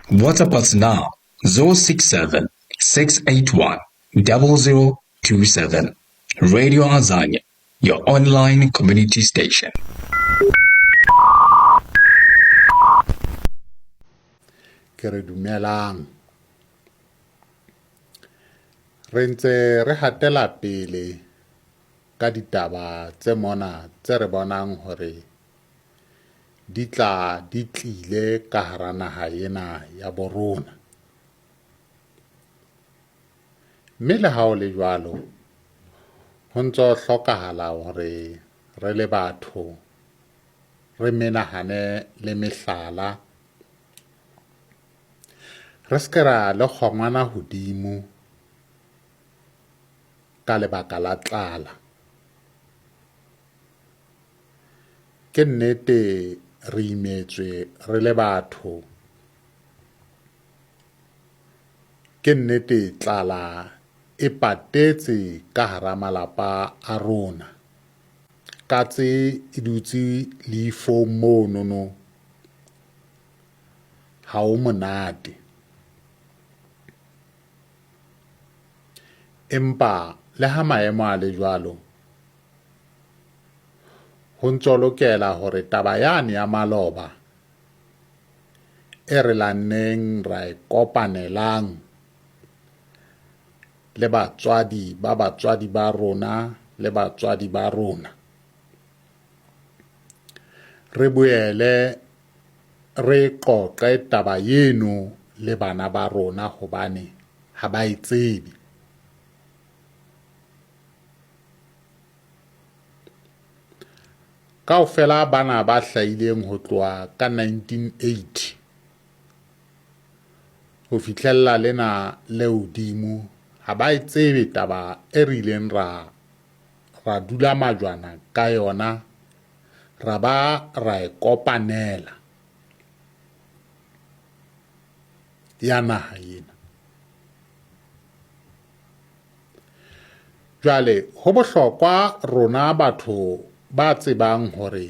WhatsApp us now 067 681 0027. Radio Azania, your online community station. Ke re dumelang. Re ntse re hatela pele ka ditaba tse mona tse re bonang hore di tla di tlile ka hara naha ena ya bo rona. Mme le ha ho le jwalo, ho ntso hlokahala hore re le batho re menahane le mehlala, re se ke ra le kgongwana hodimo ka lebaka la tlala. Ke nnete re imetswe re le batho. Ke nnete tlala e patetse ka hara malapa a rona. Katse e dutse leifong monono ha o monate. Empa le ha maemo a le jwalo, ho ntso lokela hore taba yane ya maloba e re lanneng ra e kopanelang le batswadi ba batswadi ba rona le batswadi ba rona re boele re qoqe taba eno le bana ba rona hobane ha ba e tsebe. Kaofela bana ba hlahileng ho tloha ka 1980 ho fihlella lena le hodimo ha ba e tsebe taba e re ileng ra ra dula majwana ka yona ra ba ra e kopanela ya naha ena. Jwale ho bohlokwa rona batho ba tsebang hore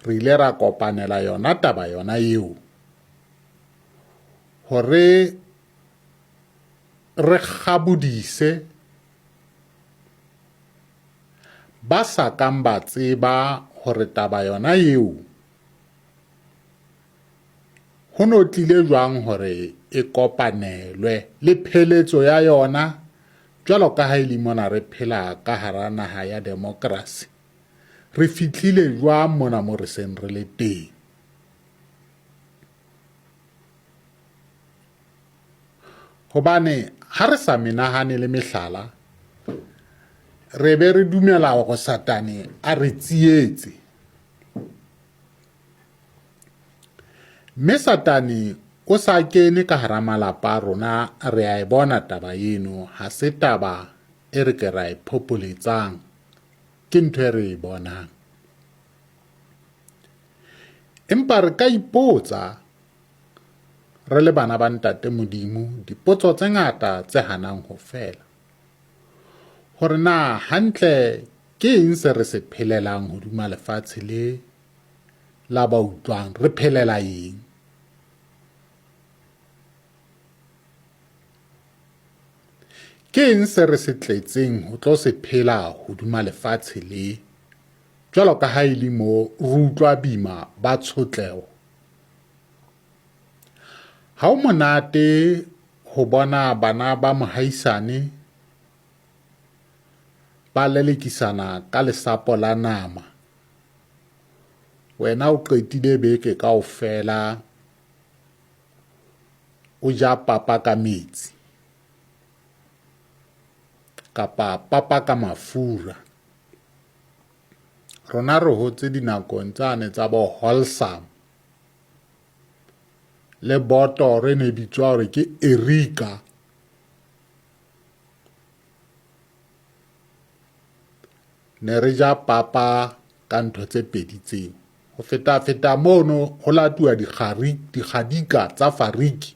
re ile ra kopanela yona taba yona eo hore re kgabodise ba sa kang ba tseba hore taba yona eo Ho no tlile jwang hore e kopanelwe le pheletso ya yona jwalo ka ha e le mona re phela ka hara naha ya demokrasi? Re fihlile jwang mona mo re seng re le teng? Hobane ha re sa menahane le mehlala, re be re dumela hore Satane a re tsietse. Mme Satane o sa kene ka hara malapa a rona, re a e bona taba eno, ha se taba e re ke ra e phopholetsang, ke ntho e re e bonang. Empa re ka ipotsa re le bana ba Ntate Modimo dipotso tse ngata tse hanang ho fela. Hore na hantle ke eng se re se phelelang hodima lefatshe le la ba utlwang re phelela eng ke eng se re se tletseng ho tlo se phela hodima lefatshe le jwalo ka ha e le mo re utlwa bima ba tshotleho ha o monate ho bona bana ba mohaisane ba lelekisana ka lesapo la nama Wena o qetile beke kaofela o ja papa ka metsi kapa papa ka mafura. Rona re hotse dinakong tsane tsa bo wholesome le botoro e ne bitswa hore ke Erika. Ne re ja papa ka ntho tse pedi tseo. Ho feta-feta mono ho latuwa dikgadika tsa fariki,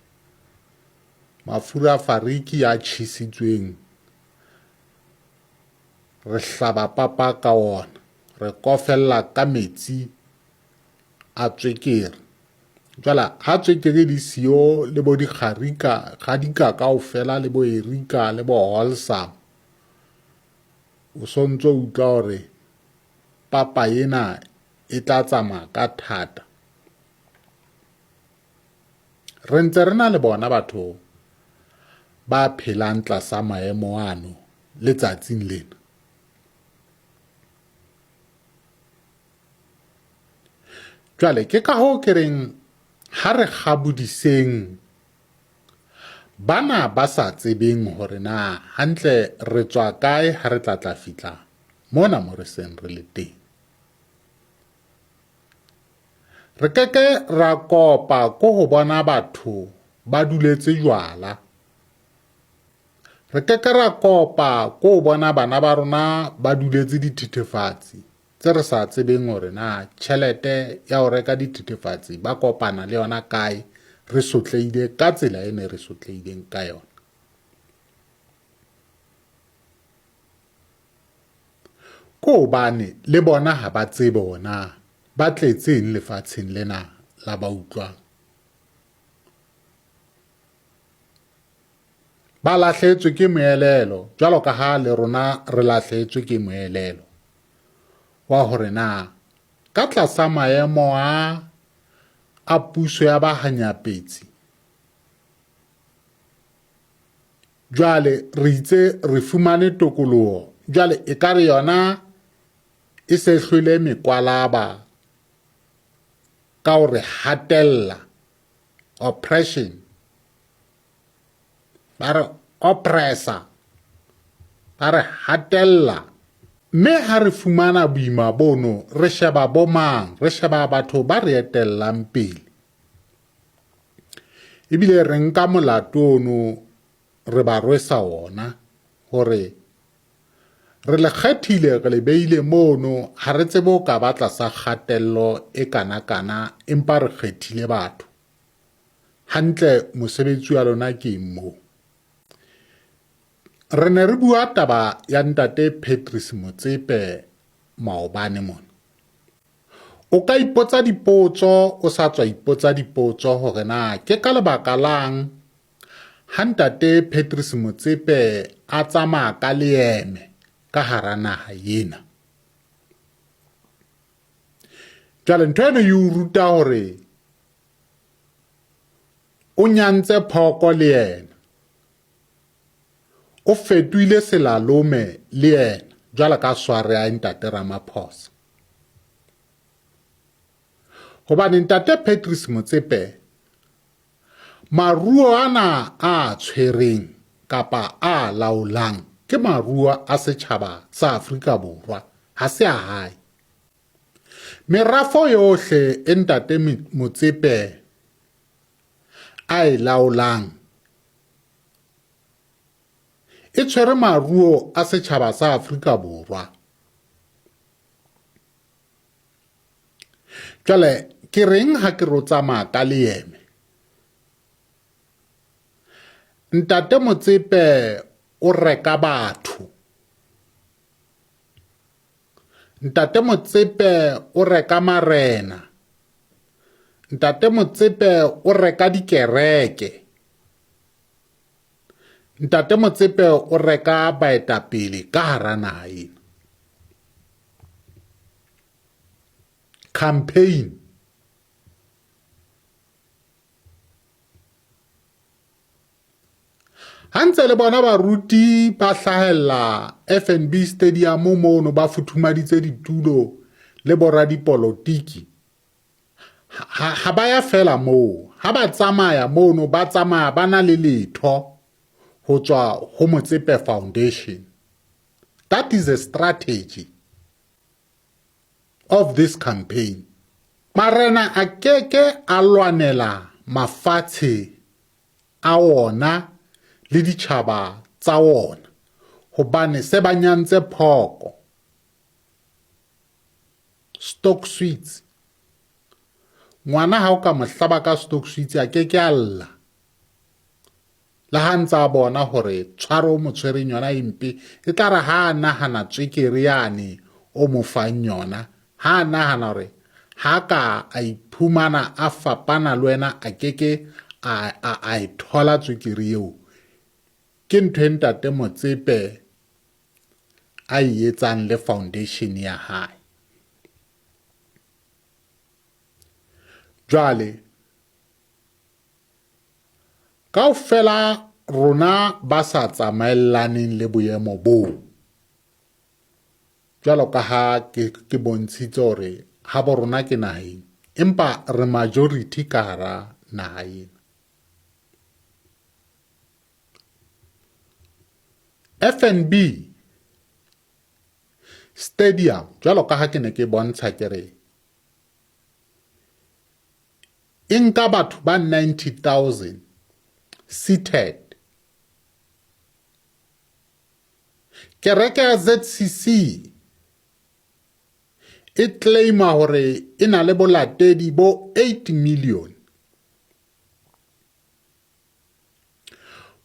mafura a fariki a tjhesitsweng. Re hlaba papa ka ona, re kofella ka metsi a tswekere. Jwale ha tswekere di siyo le bo dikgarika kgadika kaofela le bo erika le bo holsam, o sontso utlwa hore papa ena e tla tsamaya ka thata. Re ntse re na le bona batho ba phelang tlasa maemo ano letsatsing lena. Jwale ke ka hoo ke reng ha re kgabodiseng bana ba sa tsebeng hore na hantle re tswa kae ha re tla tla fihla mona mo re seng re le teng. Re ke ke ra kopa ko ho bona batho ba duletse jwala. Re ke ke ra kopa ko ho bona bana ba rona ba duletse dithethefatsi tse re sa tsebeng hore na tjhelete ya ho reka dithethefatsi ba kopana le yona kae, re sotlehile ka tsela e ne re sotlehileng ka yona. Ko hobane le bona ha ba tsebe hore na ba tletseng lefatsheng lena la ba utlwang. Ba lahlehetswe ke moelelo jwalo ka ha le rona re lahlehetswe ke moelelo wa hore na ka tlasa maemo a a puso ya bahanyapetsi jwale re itse re fumane tokoloho jwale e ka re yona e se hlwele mekwalaba ka ho re hatella oppression ba re oppressa ba re hatella mme ha re fumana boima bono re sheba bomang re sheba batho ba re etellang pele ebile re nka molato ono re ba rwesa ona hore re le kgethile re le beile mono ha re tsebe o ka ba tlasa kgatello e kana-kana empa re kgethile batho hantle mosebetsi wa lona ke eng moo re ne re bua taba ya ntate Patrice Motsepe maobane mona o ka ipotsa dipotso o sa tswa ipotsa dipotso hore na ke ka lebaka lang ha ntate Patrice Motsepe a tsamaya ka leeme ka hara naha ena jwale ntho eno e o ruta hore o nyantse phoko le yena o fetohile selalome le yena jwalo ka sware ya ntate Ramaphosa hobane ntate Patrice Motsepe maruo ana a tshwereng kapa a laolang ke maruo a setjhaba sa Afrika Borwa ha se a hae Merafo yohle e Ntate Motsepe a e laolang e tshwere maruo a setjhaba sa Afrika Borwa. Jwale ke reng ha ke ro tsamaya ka leeme? Ntate Motsepe o reka batho. Ntate Motsepe o reka marena. Ntate Motsepe o reka dikereke. Ntate Motsepe o reka baetapele ka hara naha ena. Campaign. Ha ntse le bona baruti ba hlahella FNB Stadium mono ba futhumaditse ditulo le boradipolotiki ha ba ya fela moo ha ba tsamaya mono ba tsamaya ba na le letho ho tswa ho Motsepe Foundation that is a strategy of this campaign marena a keke a lwanela mafatshe a wona le ditjhaba tsa wona hobane se ba nyantse phoko stock sweets ngwana ha o ka mo hlaba ka stock sweets a ke ke a lla le ha ntse a bona hore tshwaro o mo tshwereng yona e mpe e tla re ha a nahana tswekere yane o mo fang yona ha a nahana hore Ha ka a iphumana a fapana le wena a keke a, a, a e thola tswekere eo. Ke ntho e Ntate Motsepe a e etsang le foundation ya hae. Jwale kaofela rona ba sa tsamaellaneng le boemo boo, jwalo ka ha ke, ke bontshitse hore ha bo rona ke naheng, empa re majority ka hara naha ena. FNB Stadium, jwalo ka ha ke ne ke bontsha ke re e nka batho ba 90,000 seated. Kereke ya ZCC e claima hore e na le bolatedi bo 8 million.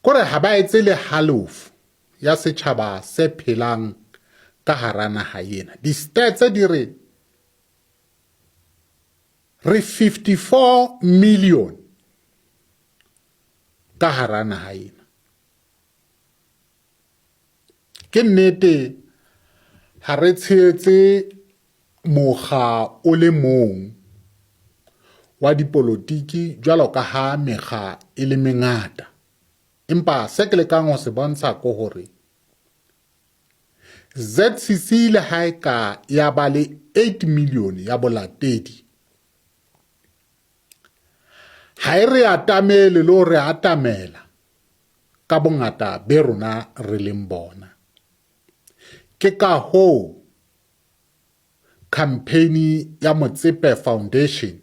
Kore ha ba etse le halofo ya setjhaba se phelang ka hara naha ena. Di-stats di re re 54 million ka hara naha ena. Ke nnete ha re tshehetse mokga o le mong wa dipolotiki jwalo ka ha mekga e le mengata. Empa se ke lekang ho se bontsha ke hore ZCC le ha e ka ya ba le 8 million ya bolatedi, ha e re atamele le ho re atamela ka bongata be rona re leng bona. Ke ka hoo campaign ya Motsepe Foundation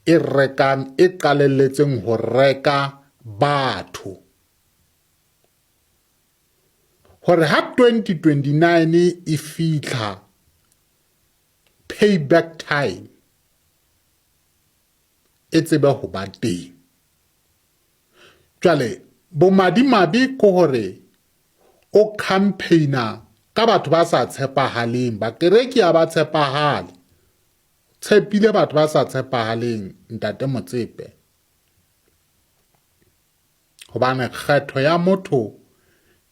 e rekang e qalelletseng ho reka batho hore ha 2029 e fihla payback time e tsebe ho ba teng. Jwale bomadimabe ke hore o campaigna ka batho ba sa tshepahaleng, bakereki ha ba tshepahale. Tshepile batho ba sa tshepahaleng Ntate Motsepe. Hobane kgetho ya motho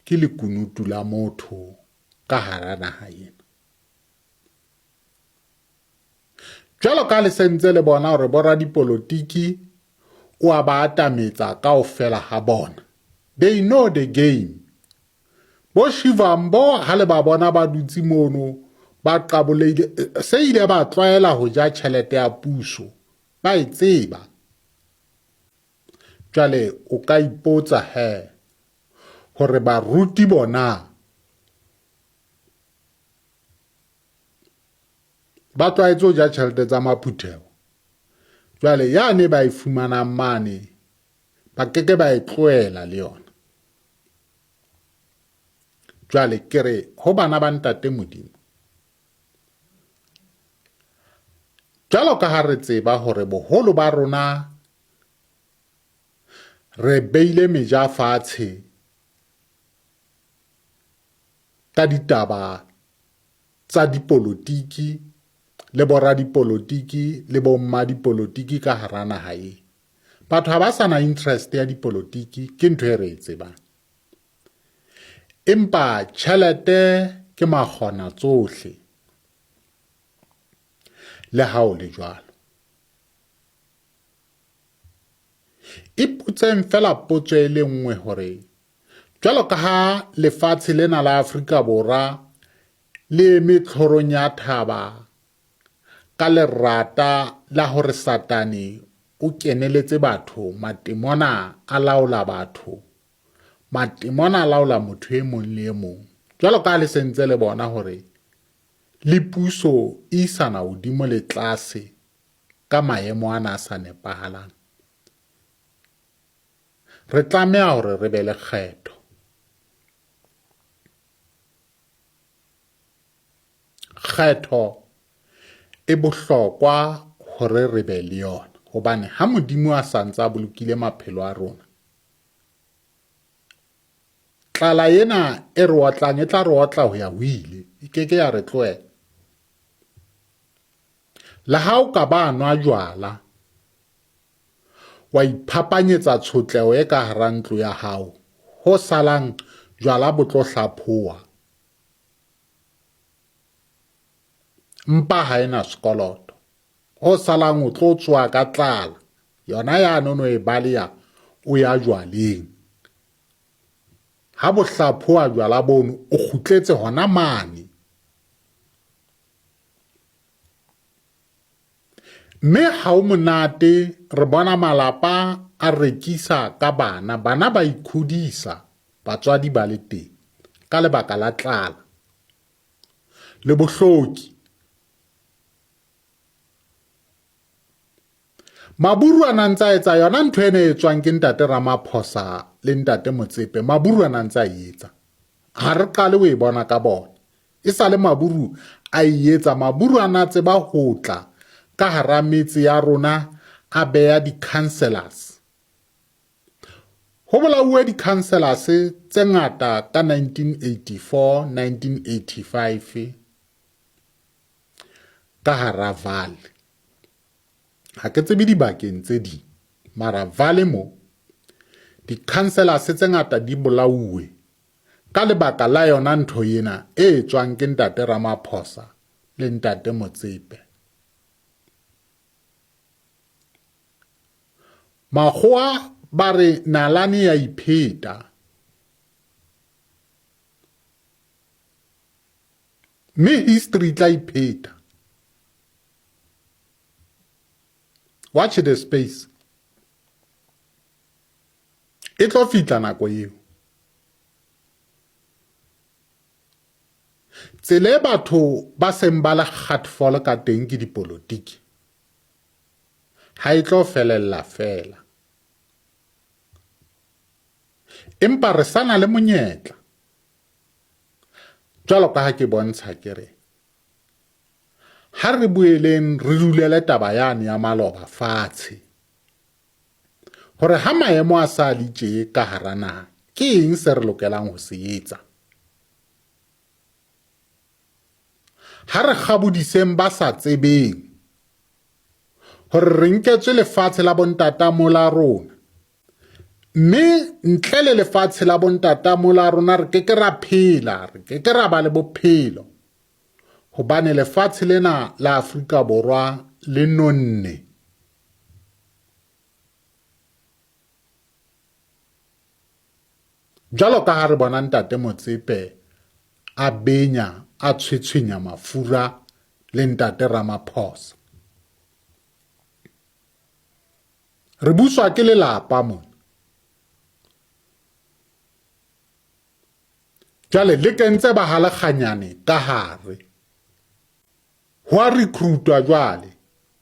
ke lekunutu la motho ka hara naha ena. Jwalo ka le sentse le bona hore boradipolotiki o a ba atametsa kaofela ha bona. They know the game. Bo Shivambo ha le ba bona ba dutse mono ba qaboleile se ile ba tlwaela ho ja tjhelete ya puso. Ba e tseba. Jwale o ka ipotsa he hore baruti bona ba tlwaetse ho ja tjhelete tsa maphutheho jwale yane ba e fumanang mane ba keke ba e tlohela le yona jwale ke re ho bana ba ntate modimo jwalo ka ha re tseba hore boholo ba rona re beile meja fatshe ka ditaba tsa dipolotiki le boradipolotiki le bommadipolotiki ka hara naha e. Batho ha ba sa na interest ya dipolotiki, ke ntho e re e tsebang. Empa tjhelete ke makgona tsohle. Le ha o le jwalo. Ipotseng fela potso e le nngwe hore jwalo ka ha lefatshe lena la Afrika Borwa le eme tlhorong ya thaba ka lerata la hore Satane o keneletse batho, matemona a laola batho, matemona a laola motho e mong le e mong. Jwalo ka ha le sentse le bona hore le puso e isana hodimo le tlase ka maemo ana a sa nepahalang. Re tlameha hore re be le kgetho. Kgetho e bohlokwa hore re be le yona hobane ha Modimo a sa ntse a bolokile maphelo a rona, tlala ena e re otlang e tla re otla ho ya ho ile, e ke ke ya re tlohela. Le ha o ka ba nwa jwala, wa iphapanyetsa tshotleho e ka hara ntlo ya hao, ho salang jwala bo tlo hlaphoha. Mpa ha e na sekoloto. Ho salang o tlo tsoha ka tlala. Yona yane o no e baleya o ya jwaleng. Ha bo hlaphoha jwala bono o kgutletse hona mane. Mme ha o monate re bona malapa a rekisa ka bana, bana ba ikhodisa batswadi ba le teng ka lebaka la tlala le bohloki. Maburu a na ntse a etsa yona ntho ena e etswang ke ntate Ramaphosa le ntate Motsepe. Maburu a na ntse a e etsa. Ha re qale ho e bona ka bona. E sa le Maburu a e etsa. Maburu a na tseba ho tla ka hara metse ya rona a beya di-councillors. Ho bolauwe di-councillors tse ngata ka 1984, 1985 ka hara Vaal. Ha ke tsebe dibakeng tse ding, mara Vaal mo di-councillors tse ngata di bolauwe ka lebaka la yona ntho ena e etswang ke ntate Ramaphosa le ntate Motsepe. Makgowa ba re nalane ya ipheta. Mme history e tla ipheta. Watch the space. E tlo fihla nako eo. Tsela e batho ba seng ba le gatvol ka teng ke dipolotiki ha e tlo felella fela. Empa re sa na le monyetla. Jwalo ka ha ke bontsha ke re ha re boeleng re dulele taba yane ya maloba fatshe hore ha maemo a sa le tje ka hara naha ke eng se re lokelang ho se etsa. Ha re kgabodiseng ba sa tsebeng hore re nketswe lefatshe la bontatamola rona mme ntle le lefatshe la bontatamola rona re ke ke ra phela, re ke ke ra ba le bophelo hobane lefatshe lena la Afrika Borwa le nonne. Jwalo ka ha re bona ntate Motsepe a benya a tshwetshwenya mafura le ntate Ramaphosa. Re buswa ke lelapa mona. Jwale le kentse ba ha Lekganyane ka hare. Ho a recruitwa jwale.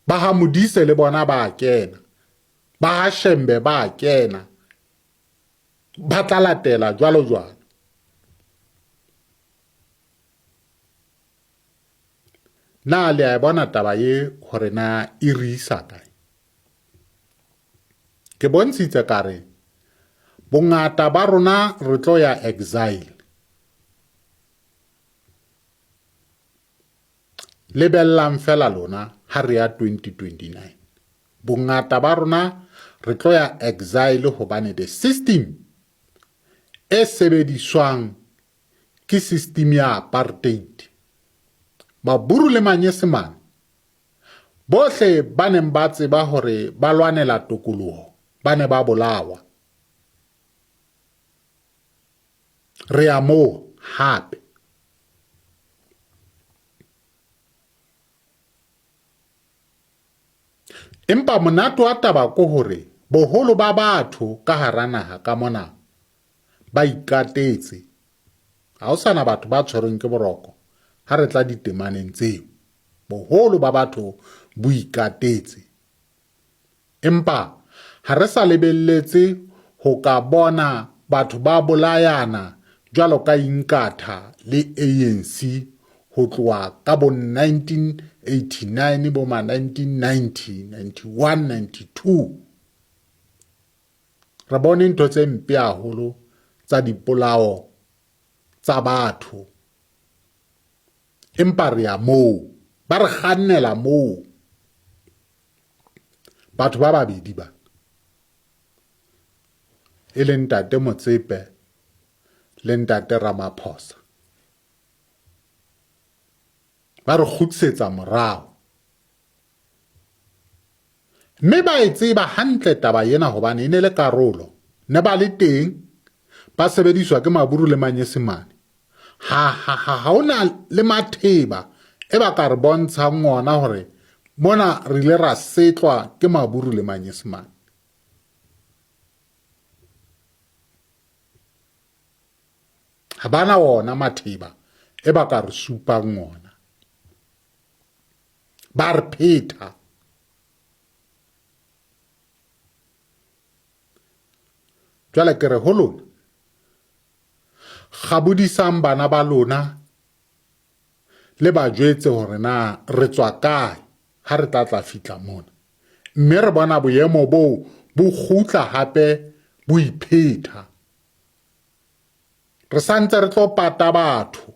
Ba ha Modise le bona ba a kena. Ba ha Shembe ba a kena. Ba tla latela jwalo jwalo. Na le a e bona taba ye hore na e re isa kae? Ke bontshitse ka re bongata ba rona re tlo ya exile. Lebellang fela lona ha re ya 2029. Bongata ba rona re tlo ya exile hobane the system e sebediswang ke system ya apartheid. Maburu le Manyesemane bohle ba neng ba tseba hore ba lwanela tokoloho ba ne ba bolawa. Re ya moo hape. Empa monate wa taba ke hore boholo ba batho ka hara naha ka mona ba ikatetse. Ha ho sana batho ba tshwerweng ke boroko ha re tla ditemaneng tseo. Boholo ba batho bo ikatetse. Empa ha re sa lebelletse ho ka bona batho ba bolayana jwalo ka Inkatha le ANC ho tloha ka bo 1989 bo ma 1990, 91, 92. Re bone ntho tse mpe haholo tsa dipolao tsa batho. Empa re ya moo, ba re kgannela moo. Batho ba babedi ba e leng Ntate Motsepe le Ntate Ramaphosa ba re kgutlisetsa morao. Mme ba e tseba hantle taba ena hobane e ne le karolo, ne ba le teng, ba sebediswa ke Maburu le Manyesemane. Ha ha ha ha ona le matheba e ba ka re bontshang ona hore mona re ile ra setlwa ke Maburu le Manyesemane. Ha bana ona matheba e ba ka re supang ona. Ba re phetha. Jwale ke re ho lona, kgabodisang bana ba lona le ba jwetse hore na re tswa kae ha re tla tla fihla mona. Mme re bona boemo boo bo kgutla hape bo iphetha. Re santse re tlo pata batho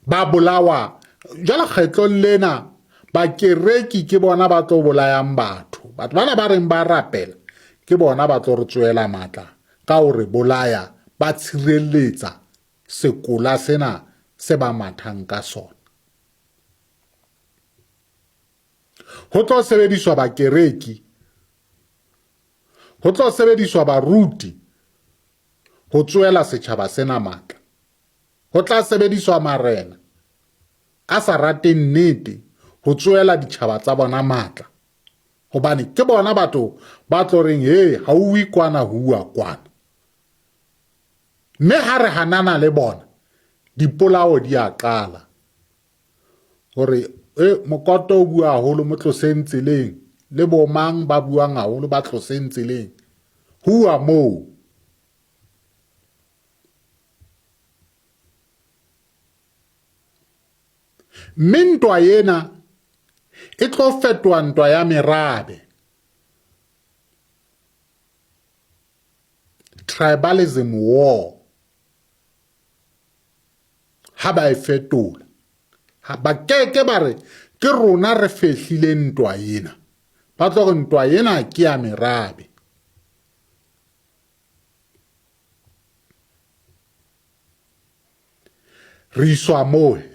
ba bolawa jwale kgetlong lena bakereki ke bona ba tlo bolayang batho. Batho bana ba reng ba rapela ke bona ba tlo re tsoela matla ka ho re bolaya, ba tshireletsa sekola sena se ba mathang ka sona. Ho tlo sebediswa bakereki, ho tlo sebediswa baruti ho tsoela setjhaba sena matla. Ho tla sebediswa marena a sa rateng nnete ho tsoela ditjhaba tsa bona matla, hobane ke bona batho ba tlo reng he ha uwe kwana ho uwa kwana. Mme ha re hanana le bona, dipolao di a qala. Hore e mokoto o bua haholo mo tloseng tseleng, le bomang ba buang haholo ba tloseng tseleng. Ho uwa moo. Mme ntwa ena e tlo fetoha ntwa ya merabe. Tribalism war. Ha ba e fetola, ha ba keke ba re ke rona re fehlile ntwa ena. Ba tlo re ntwa ena ke ya merabe. Re iswa moo he.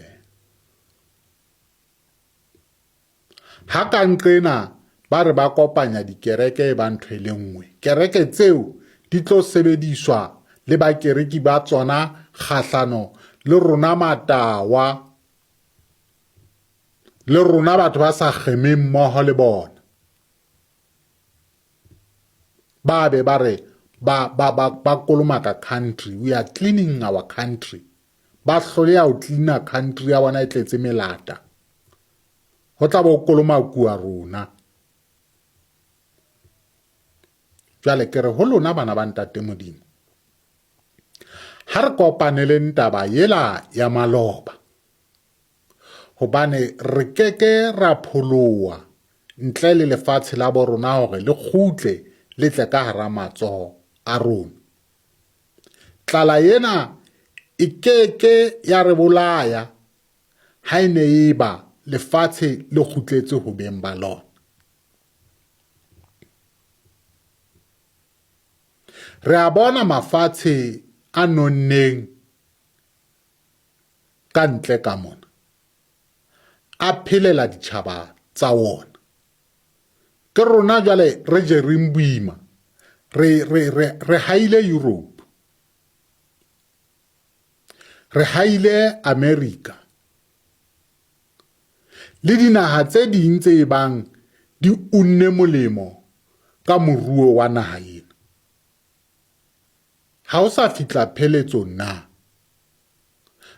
Ha ka nqena ba re ba kopanya dikereke e ba ntho e le nngwe. Kereke tseo di tlo sebediswa le bakereki ba tsona kgahlano le rona matawa, le rona batho ba sa kgemeng mmoho le bona. Ba be ba re ba ba ba ba kolomaka country, we are cleaning our country. Ba hloleha ho cleaner country ya bona e tletse melata. Ho tla bo kolomakuwa rona. Jwale ke re ho lona bana ba Ntate Modimo, ha re kopaneleng taba yela ya maloba, hobane re ke ke ra pholoha ntle le lefatshe la bo rona hore le kgutle le tle ka hara matsoho a rona. Tlala ena e ke ke ya re bolaya ha e ne e ba lefatshe le kgutletse ho beng ba lona. Re a bona mafatshe a nonneng ka ntle ka mona a phelela ditjhaba tsa wona. Ke rona jwale re jereng boima, re, re, re, re haile Europe, re haile America le dinaha tse ding tse bang di unne molemo ka moruo wa naha ena. Ha o sa fihla pheletsong na?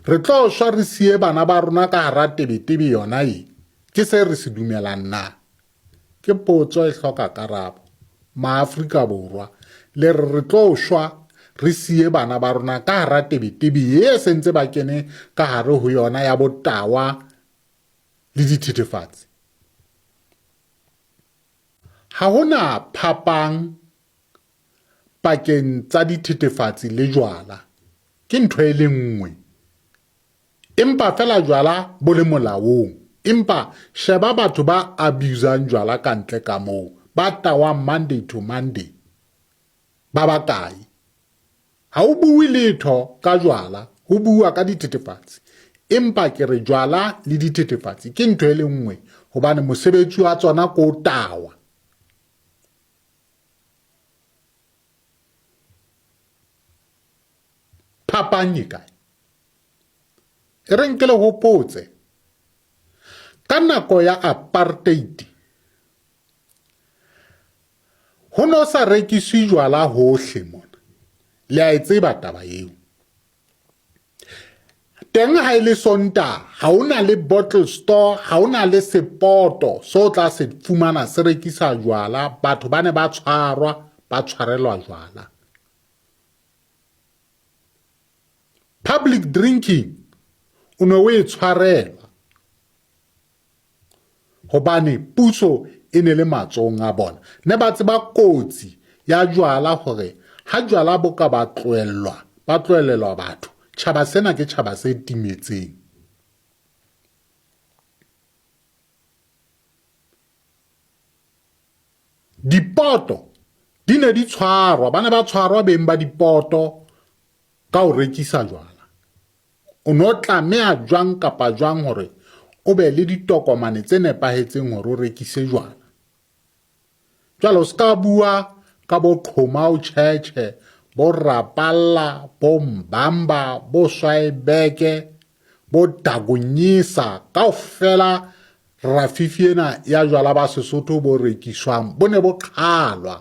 Re tlo shwa re siye bana ba rona ka hara tebetebe yona e? Ke se re se dumelang na? Ke potso e hloka karabo. Maafrika Borwa, le re re tlo shwa re siye bana ba rona ka hara tebetebe e sentse ba kene ka hare ho yona ya botawa le dithethefatsi. Ha hona phapang pakeng tsa dithethefatsi le jwala, ke ntho e le nngwe. Empa feela jwala bo le molaong. Empa sheba batho ba abusang jwala ka ntle ka moo, ba tawang Monday to Monday. Ba bakae? Ha o bue letho ka jwala, ho bua ka dithethefatsi. Empa ke re jwala le dithethefatsi ke ntho e le nngwe hobane mosebetsi wa tsona ke o tawa. Phapang e kae? E reng ke le hopotse, ka nako ya apartheid ho no sa rekiswe jwala hohle mona. Le a e tseba taba eo. Teng ha e le Sontaha, ha o na le bottle store, ha o na le sepoto so o tla se fumana se rekisa jwala. Batho ba ne ba tshwarwa, ba tshwarelwa jwala. Public drinking o ne o e tshwarelwa hobane puso e ne le matsohong a bona. Ne ba tseba kotsi ya jwala hore ha jwala bo ka ba tlohellwa, ba tlohellelwa batho, tjhaba sena ke tjhaba se timetseng. Dipoto di ne di tshwarwa, ba ne ba tshwarwa beng ba dipoto ka ho rekisa jwala. O ne o tlameha jwang kapa jwang hore o be le ditokomane tse nepahetseng hore o rekise jwala. Jwale o se ka bua ka bo qhoma o tjhetjhe, bo rapalla, bo mbamba, bo swaebeke, bo dagonyisa, kaofela rafifi ena ya jwala ba Sesotho bo rekiswang bo ne bo qhalwa.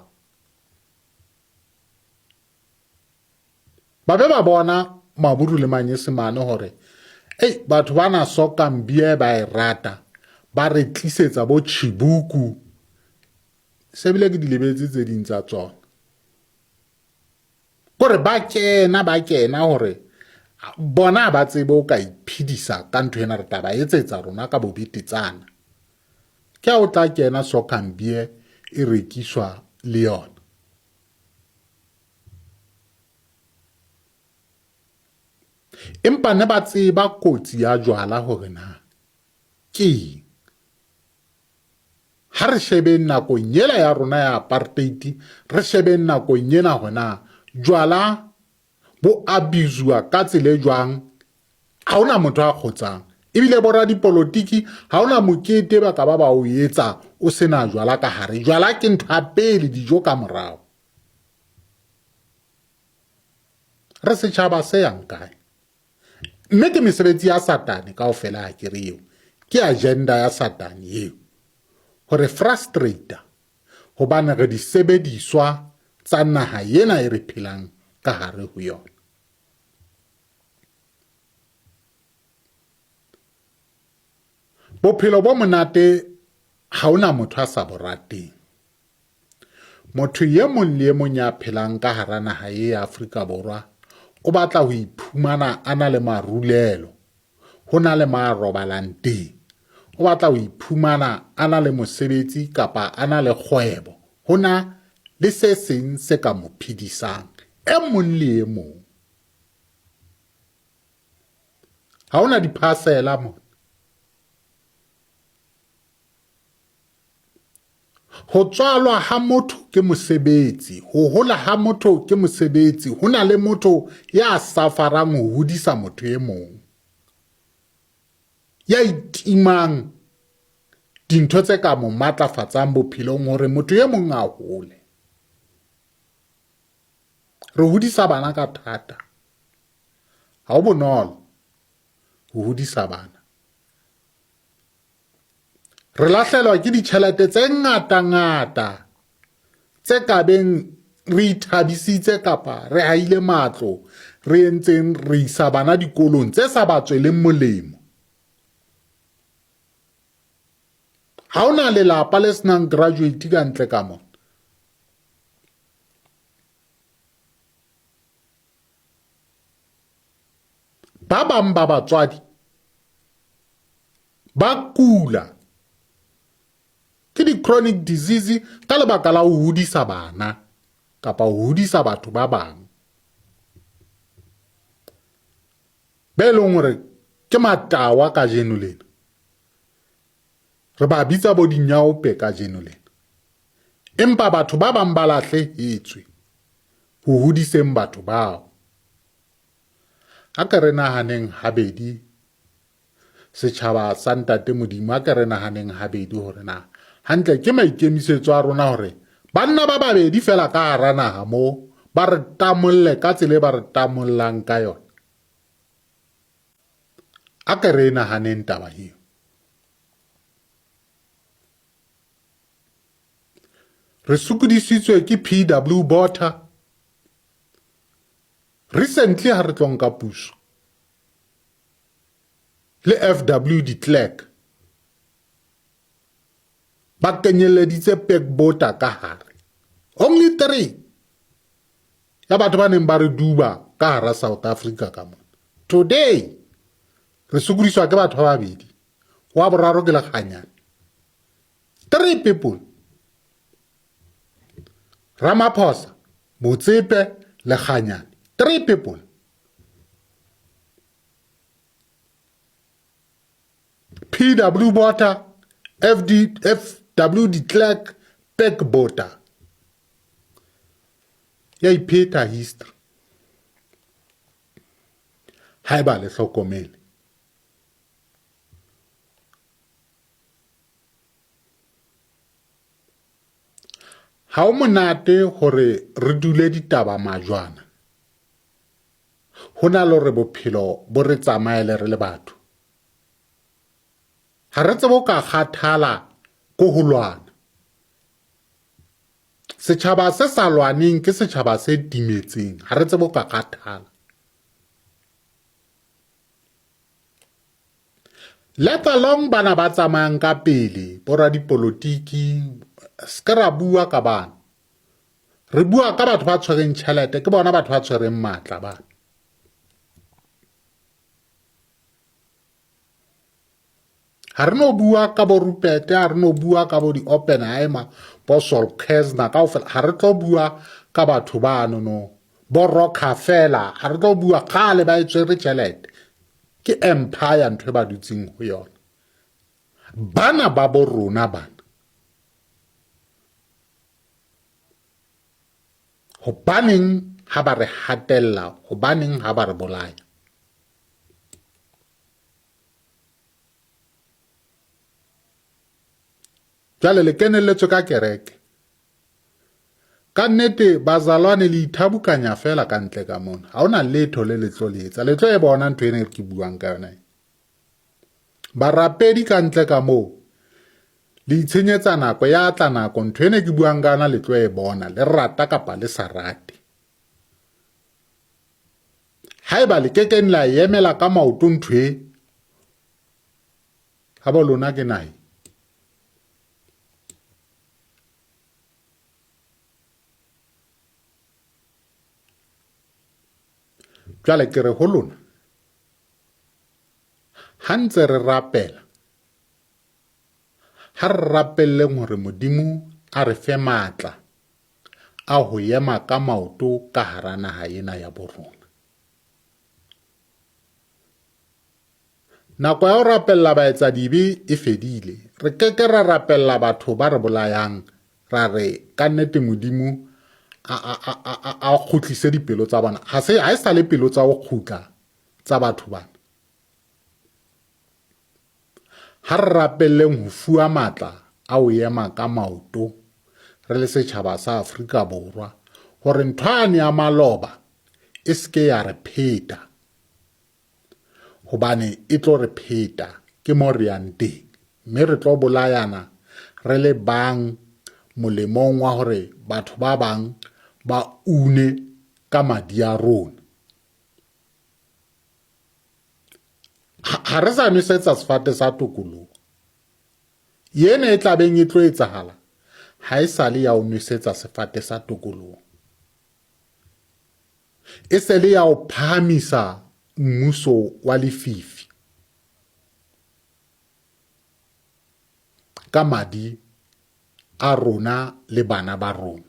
Ba be ba bona Maburu le Manyesemane hore ei batho bana sokang beer ba e rata, ba re tlisetsa bo chibuku. Se bile ke di lebetse tse ding tsa tsona. Kore ba kena ba kena hore bona ba tsebe o ka iphedisa ka ntho ena re tla ba etsetsa rona ka bobetetsana. Ke ha o tla kena sokang beer e rekiswa le yona. Empa ne ba tseba kotsi ya jwala hore na ke eng. Ha re shebeng nakong ela ya rona ya apartheid, re shebeng nakong ena hore na jwala bo abuswa ka tsela e jwang. Ha hona motho a kgotsang. Ebile boradipolotiki ha hona mokete ba ka ba ba o etsa o sena jwala ka hare. Jwala ke ntho ya pele, dijo ka morao. Re setjhaba se yang kae? Mme ke mesebetsi ya Satane kaofela ha ke re eo. Ke agenda ya Satane eo. Hore frustrate hobane re disebediswa tsa naha ena e re phelang ka hare ho yona. Bophelo bo monate ha hona motho a sa bo rateng. Motho e mong le e mong ya phelang ka hara naha ye ya Afrika Borwa o batla ho iphumana a na le marulelo, ho na le ma robalang teng. O batla ho iphumana a na le mosebetsi kapa a na le kgwebo, ho na le se seng se ka mo phedisang. E mong le e mong. Ha hona diphasela mona. Ho tswalwa ha motho ke mosebetsi, ho hola ha motho ke mosebetsi. Ho na le motho ya safarang ho hodisa motho e mong, ya itimang dintho tse ka mo matlafatsang bophelong hore motho e mong a hole. Re hodisa bana ka thata, ha ho bonolo ho hodisa bana. Re lahlelwa ke ditjhelete tse ngata-ngata tse ka beng re ithabisitse kapa re haile matlo, re entseng re isa bana dikolong tse sa ba tsweleng molemo. Ha hona lelapa le senang graduate ka ntle ka mona. Ba bang ba batswadi ba kula ke di-chronic disease ka lebaka la ho hodisa bana kapa ho hodisa batho ba bang be e leng hore ke matawa kajeno lena. Re ba bitsa bo dinyaope kajeno lena. Empa batho ba bang ba lahlehetswe ho hodiseng batho bao. A ke re nahaneng habedi setjhaba sa Ntate Modimo, a ke re nahaneng habedi hore na hantle ke maikemisetso a rona hore banna ba babedi fela ka hara naha mo ba re tamolle ka tsela e ba re tamollang ka yona. A ke re nahaneng taba eo. Re sokodisitswe ke PW Botha. Recently ha re tlo nka puso le FW de Klerk ba kenyelleditse Pek Botha ka hare. Only three ya batho ba neng ba re duba ka hara South Africa ka mona. Today re sokodiswa ke batho ba babedi. Wa boraro ke Lekganyane. Three people. Ramaphosa, Motsepe, Lekganyane. Three people. PW Botha, FD, FW de Klerk, Pek Botha. Ya ipheta history. Haeba le hlokomele. Ha o monate hore re dule ditaba majwana. Ho na le hore bophelo bo re tsamaele re le batho. Ha re tsebe ho ka kgathala ko ho lwana. Setjhaba se sa lwaneng ke setjhaba se timetseng. Ha re tsebe ho ka kgathala. Let alone bana ba tsamayang ka pele, boradipolotiki, se ke ra bua ka bana. Re bua ka batho ba tshwereng tjhelete, ke bona batho ba tshwereng matla bana. Ha re no bua ka bo Rupert, ha re no bua ka bo di-Oppenheimer, bo Sol Kerzner, kaofela ha re tlo bua ka batho bano no. Bo Rockefeller, ha re tlo bua kgale ba e tshwere tjhelete. Ke empire ntho e ba dutseng ho yona. Bana ba bo rona bana. Hobaneng ha ba re hatella, hobaneng ha ba re bolaya? Jwale le kenelletswe ka kereke. Ka nnete bazalwane le ithabukanya fela ka ntle ka mona. Ha hona letho le le tlo le etsa. Le tlo e bona ntho ena e ke buang ka yona. Barapedi ka ntle ka moo le itshenyetsa nako ya tla nako ntho ena ke buang ka yona le tlo e bona le rata kapa le sa rate. Haeba le kekeng la emela ka maoto ntho e ha bo lona ke nahe. Jwale ke re ho lona, ha ntse re rapela, ha re rapelleng hore Modimo a re fe matla a ho ema ka maoto ka hara naha ena ya borona. Nako ya ho rapella baetsadibe e fedile. Re ke ke ra rapella batho ba re bolayang, ra re ka nnete Modimo a, a, a, a, a kgutlise dipelo tsa bona. Ha se, ha e sa le pelo tsa ho kgutla tsa batho bana. Ha re rapelleng ho fuwa matla a ho ema ka maoto re le setjhaba sa Afrika Borwa hore ntho yane ya maloba e se ke ya re pheta. Hobane e tlo re pheta, ke mo re yang teng. Mme re tlo bolayana re le bang molemong wa hore batho ba bang ba une ka madi a rona. Ha re sa nwesetsa sefate sa tokoloho. Yena e tlabeng e tlo etsahala ha e sale ya o nwesetsa sefate sa tokoloho. E se le ya ho phahamisa mmuso wa lefifi ka madi a rona le bana ba rona.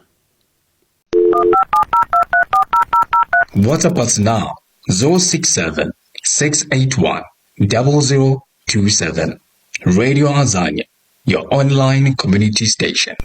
WhatsApp us now 067 681 0027. Radio Azania. your online community station.